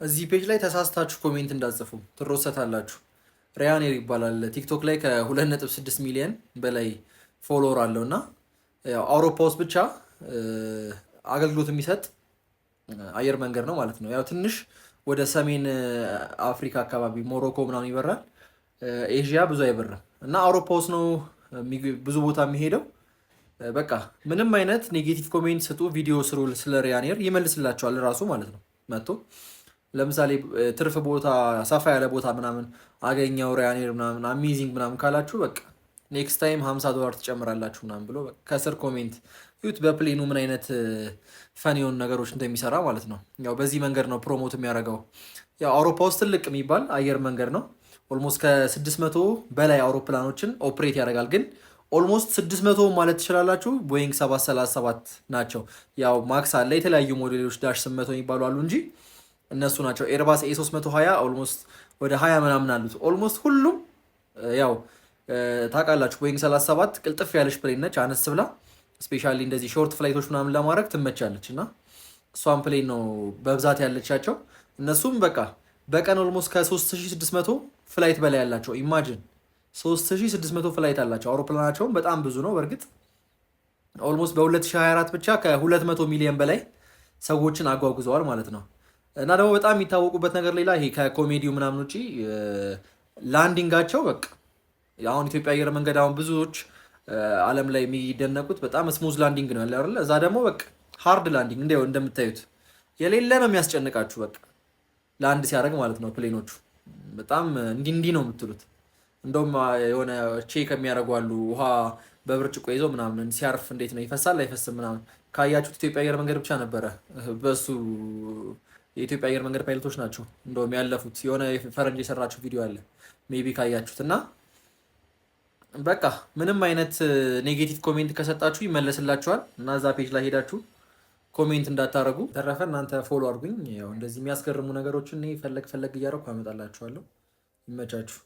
እዚህ page ላይ ተሳስታችሁ comment እንዳትጽፉ ትሮሰታላችሁ። Ryanair ይባላል። TikTok ላይ ከ2.6 ሚሊዮን በላይ follower አለው እና ያው አውሮፓ ውስጥ ብቻ አገልግሎት የሚሰጥ አየር መንገድ ነው ማለት ነው። ያው ትንሽ ወደ ሰሜን አፍሪካ አካባቢ ሞሮኮ ምናምን ይበራል። ኤዥያ ብዙ አይበርም እና አውሮፓ ውስጥ ነው ብዙ ቦታ የሚሄደው። በቃ ምንም አይነት negative comment ስጡ፣ ቪዲዮ ስሩ ስለ Ryanair ይመልስላቸዋል ራሱ ማለት ነው መጥቶ። ለምሳሌ ትርፍ ቦታ፣ ሰፋ ያለ ቦታ ምናምን አገኘው Ryanair ምናምን amazing ምናምን ካላችሁ በቃ next time 50 ዶላር ትጨምራላችሁ ምናምን ብሎ ከስር comment ይዩት። በ plane ኑ ምን አይነት funny የሆኑ ነገሮች እንደሚሰራ ማለት ነው። ያው በዚህ መንገድ ነው promote የሚያደርገው። ያው አውሮፓ ውስጥ ትልቅ የሚባል አየር መንገድ ነው። Almost ከ600 በላይ አውሮፕላኖችን operate ያደርጋል። ግን almost 600 ማለት ትችላላችሁ ቦይንግ 737 ናቸው። ያው Max አለ፣ የተለያዩ ሞዴሎች dash 800 የሚባሉ አሉ እንጂ እነሱ ናቸው። Airbus A320 almost ወደ 20 ምናምን አሉት። Almost ሁሉም ያው ታውቃላችሁ ቦይንግ 37 ቅልጥፍ ያለች plane ነች፣ አነስ ብላ especially እንደዚህ short flight ኦች ምናምን ለማድረግ ትመቻለች እና እሷን plane ነው በብዛት ያለቻቸው። እነሱም በቃ በቀን almost ከ3600 flight በላይ ያላቸው፣ imagine 3600 flight አላቸው። አውሮፕላናቸውም በጣም ብዙ ነው። በእርግጥ almost በ2024 ብቻ ከ200 ሚሊዮን በላይ ሰዎችን አጓጉዘዋል ማለት ነው። እና ደግሞ በጣም የሚታወቁበት ነገር ሌላ ይሄ ከኮሜዲው ምናምን ውጪ landing ኣቸው በቃ አሁን ኢትዮጵያ አየር መንገድ አሁን ብዙዎች ዓለም ላይ የሚደነቁት በጣም smooth landing ነው ያለ አይደለ? እዛ ደግሞ በቃ hard landing እንደው እንደምታዩት የሌለ ነው የሚያስጨንቃችሁ። በቃ land ሲያደርግ ማለት ነው plane ኦቹ በጣም እንዲህ እንዲህ ነው የምትሉት። እንደውም የሆነ check የሚያደርጉ አሉ፣ ውሃ በብርጭቆ ይዘው ምናምን ሲያርፍ እንዴት ነው ይፈሳል አይፈስም ምናምን። ካያችሁት ኢትዮጵያ አየር መንገድ ብቻ ነበረ በሱ፣ የኢትዮጵያ አየር መንገድ ፓይለቶች ናቸው እንደውም ያለፉት። የሆነ ፈረንጅ የሰራችው ቪዲዮ አለ maybe ካያችሁት። እና በቃ ምንም አይነት negative comment ከሰጣችሁ ይመለስላችኋል እና እዛ page ላይ ሄዳችሁ comment እንዳታረጉ። ተረፈ እናንተ follow አድርጉኝ። ያው እንደዚህ የሚያስገርሙ ነገሮችን እኔ ፈለግ ፈለግ እያደረኩ አመጣላችኋለሁ። ይመቻችሁ።